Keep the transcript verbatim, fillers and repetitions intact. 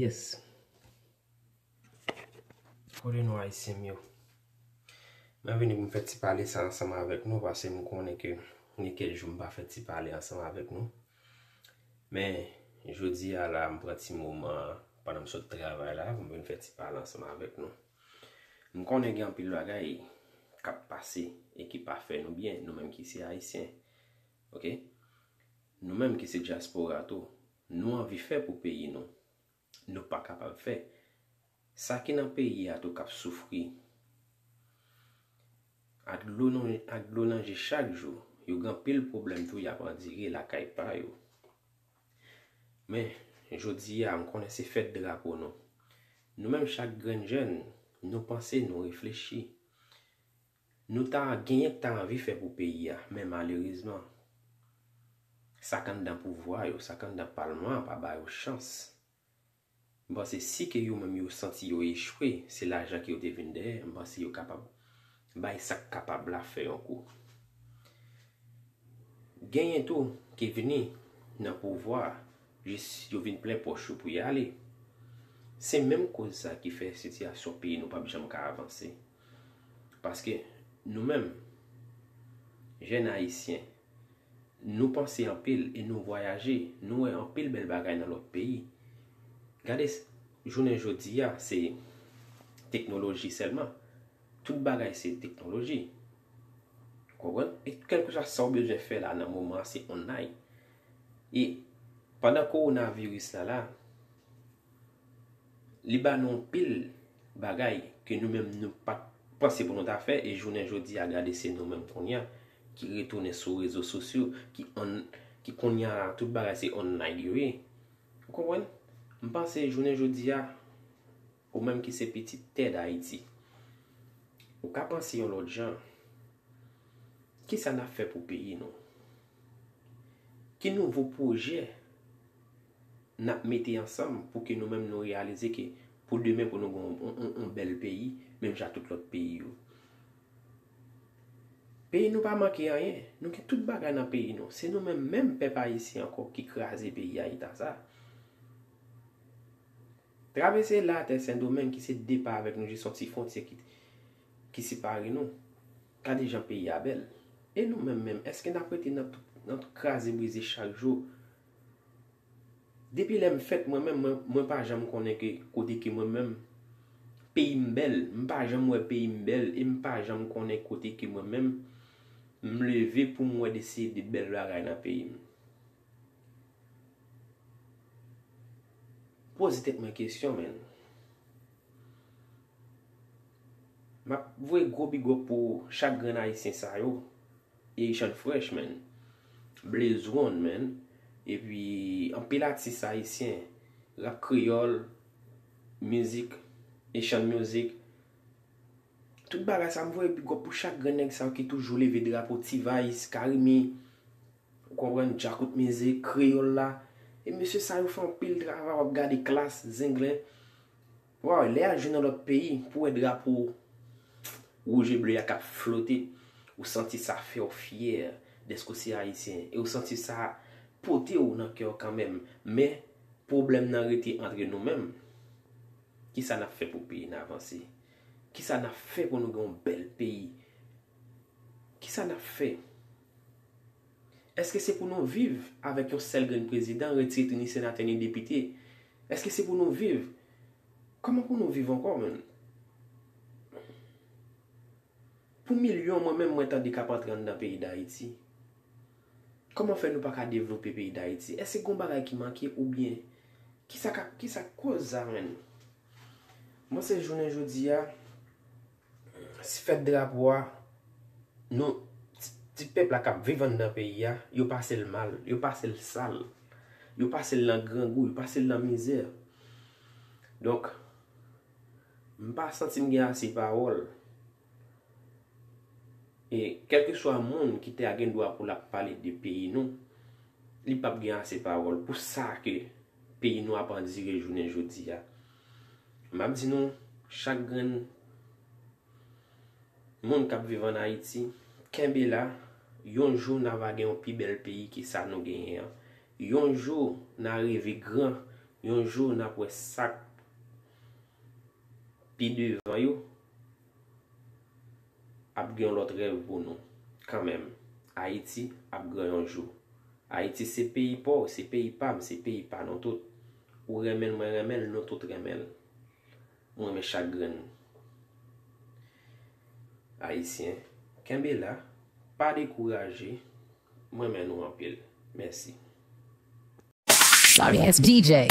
Yes. Kote nou, Ayisyen m yo? Mwen vini pou m fè ti pale sa ansanm avèk nou, paske m konnen ke gen kèk jou m pa fè ti pale ansanm avèk nou. Men, jodi a la, m pran ti moman pandan m sot travay la, pou m vin fè ti pale ansanm avèk nou. M konnen gen anpil bagay k ap pase e ki pa fè nou byen, nou menm ki se Ayisyen. Oke? Nou menm ki se dyaspora tou, nou anvi fè pou peyi nou. Nou pa kapab fè. Sa ki nan peyi a tou k ap soufri, ak dlo nan, ak dlo nan je chak jou, yo gen anpil pwoblèm tou y ap andire lakay pa yo. Men, jodi a, m konnen se fèt drapo nou. Nou menm chak grenn jèn, nou panse, nou reflechi. Nou ta genyen k ta anvi fè pou peyi a, men malerezman, sa k anndan pouvwa yo, sa k anndan palman an pa ba yo chans. M panse si ke yo menm yo santi yo echwe, se lajan ke yo te vin dèyè, m panse yo kapab bay sa k kapab la fè yon kou. Genyen tou ki vini nan pouvwa, jis yo vin plen pòch yo pou y ale. Se menm koz sa ki fè sitiyasyon peyi nou p ap janm ka avanse. Paske nou menm, jèn ayisyen, nou panse anpil e nou vwayaje, nou wè anpil bèl bagay nan lòt peyi. Gade, jounen jodi a, se teknoloji sèlman. Tout bagay se teknoloji. Ou konprann? E kèlkeswa sa w bezwen fè la nan moman an, se online. E pandan kowonaviris la la, li ba nou anpil bagay ke nou menm nou pa t panse pou nou ta fè, e jounen jodi a, gade, se nou menm kounye a ki retounen sou rezo sosyo, ki an, ki kounye a tout bagay se online yo ye. Ou konprann? M panse jounen jodi a, ou menm ki se pitit tè Dayiti, ou ka panse yon lòt jan. Kisa n ap fè pou peyi nou? Ki nouvo pwojè n ap mete ansanm pou ke nou menm nou reyalize ke pou demen pou nou gen yon, yon, yon bèl peyi, menm jan tout lòt peyi yo? Peyi nou pa manke anyen. Nou gen tout bagay nan peyi nou. Se nou menm, menm pèp ayisyen ankò ki kraze peyi a eta sa. Travèse latè Sendomeng ki se depa avèk nou, jis yon ti fwontyè ki, ki separe nou. Gade jan peyi a bèl. E nou menm menm, èske n ap rete nan, nan kraze brize chak jou? Depi lè m fèt, mwen menm, mwen, mwen pa janm konnen ke kote ke mwen menm, peyi m bèl. M pa janm wè peyi m bèl e m pa janm konnen kote ke mwen menm, m leve pou m wè de seri de bèl bagay nan peyi m. Poze tèt mwen kesyon, menn. M ap voye gwo big up pou chak grenn ayisyen sa yo. Haitian Fresh, menn. Blaze One, menn. Epi anpil atis ayisyen, rap kreyòl, mizik, Haitian music. Tout bagay sa, m voye big up pou chak grenn nèg sa yo ki toujou leve drapo T-Vice, Carimi, ou konprann, Djakout Mizik, Kreyòl la. E mesye sa yo fè anpil travay, w ap gade Klass, Zenglen. Waw, lè y al jwe nan lòt peyi, pou wè drapo wouj e ble a k ap flote, ou santi sa fè w fyè dèske w se ayisyen. E ou santi sa pote w nan kè w kanmenm. Men, pwoblèm nan rete antre nou menm. Kisa n ap fè pou peyi n avanse? Kisa n ap fè pou nou gen yon bèl peyi? Kisa n ap fè? Èske se pou nou viv avèk yon sèl grenn prezidan, retire tou ni senatè ni depite? Èske se pou nou viv? Kòman pou nou viv ankò, menn? Pou milyon mwen menm mwen tande k ap antre anndan peyi Dayiti. Kòman fè nou pa ka devlope peyi Dayiti? Èske gon bagay ki manke oubyen kisa ka, kisa k koz sa, menn? Mwen se jounen jodi a, fèt drapo a, nou, ti, ti pèp la k ap viv anndan peyi a, yo pase l mal, yo pase l sal, yo pase l nan grangou, yo pase l nan mizè. Donk, m pa santi m gen ase pawòl. E kèlkeswa moun ki te a gen dwa pou l ap pale de peyi nou, li p ap gen ase pawòl pou sa ke peyi nou ap andire jounen jodi a. M ap di nou, chak grenn moun k ap viv ann Ayiti, kenbe la, yon jou n a va gen yon pi bèl peyi ke sa nou genyen an. Yon jou n a reve gran Yon jou n ap wè sa k pi devan yo ap gen yon lòt rèv pou nou kanmenm. Ayiti ap gran yon jou. Ayiti se peyi pa w, se peyi pa m, se peyi pa nou tout. Ou renmen l, mwen renmen l, nou tout renmen l. Mwen renmen chak grenn Ayisyen. Kenbe la, pa dekouraje. Mwen renmen nou anpil. Mèsi. Sorry ass D J.